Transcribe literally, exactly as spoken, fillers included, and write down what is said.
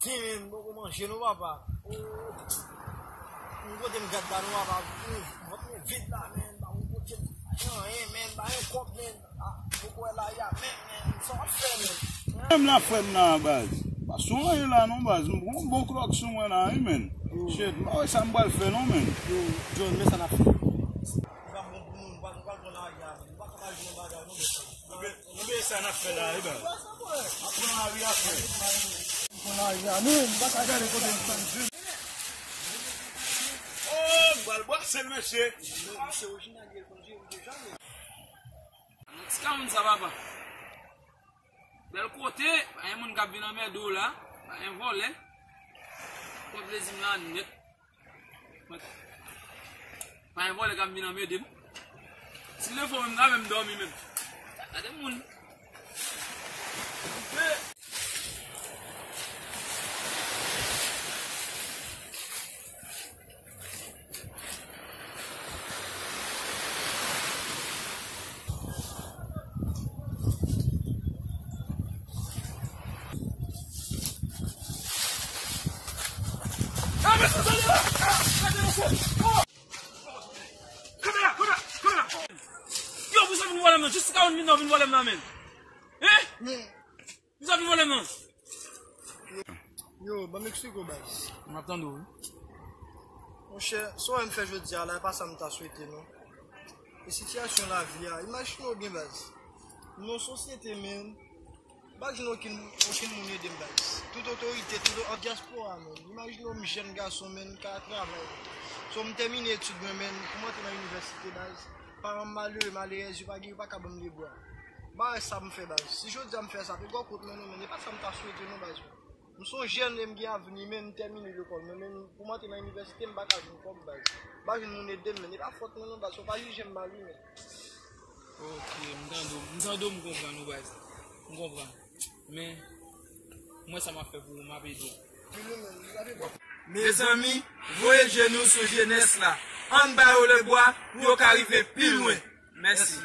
Ti men, m poko manje non, papa. Oh. M kote m gad la non, papa. Vant mwen vid la, men. Pa yon kote m pa gen anyen, men. Pa yon kòb, men. Ah, m poko wè la, ya, men, men. Sa w ap fè, men? Menm la, frè m nan, baz. Pa sou anyen la non, baz. M pran yon bon klòk sou mwen la, wi, men. Shit, m pa wè sa m pral fè non, men. Yo, John, men sa n ap fè. M pa bon pou nou, m pa, m pa bon la, ya, men. M pa ka pa jwenn bagay non, men. Mwen, sa n ap fè la, e ben. Apre mari a fè. Mwen, mari a nou, m pa ka gade kote m tann jwenn. Oh, m pral bwase l, mesye. Nan ti kawon sa, papa. Bèl kote, pa gen moun k ap vin anmède w la, pa gen vòlè. Pran plezi m la nèt. Pa gen vòlè k ap vin anmède m. Si lè fò menm, m ka menm dòmi menm. Gade moun. Yo, poukisa w vin vòlè m nan? Jis ka w vin nan, vin vòlè m nan, men. Hein? Poukisa w vin vòlè m nan? Yo, ban m eksplike w, baz. M ap tande w, wi. Monchè, sa w wè m fè jodi a la, e pa sa m ta swete, non. E sitiyasyon lavi a, imajine w byen, baz. Nou nan sosyete, men, m pa jwenn okenn, okenn moun ede m, baz. Tout otorite, tout an dyaspora, men. Imajine w, m jèn gason, men, m ka travay. So, m tèmine etid mwen, men, pou m antre nan inivèsite, baz. Paran m malere, malerèz, yo pa gen, yo pa ka ban m lebra. M pa wè sa m fè, baz. Si jodi a m fè sa, pe gwo kont mwen, non, men, e pa sa m ta swete, non, baz. M se yon jèn e m gen avni, men m tèmine lekòl mwen, men pou m antre nan inivèsite, m pa ka jwenn kòb, baz. M pa jwenn moun ede m, men e pa fòt mwen non, baz, fò w pa jije m mal, wi, men. Ok, m tande w, m tande w, m konprann ou, baz. M konprann. Men, mwen sa m ap fè pou ou, m ap ede w. Mezanmi, voye je nou sou jenès la. Ann ba yo lebra pou yo ka rive pi lwen. Mèsi.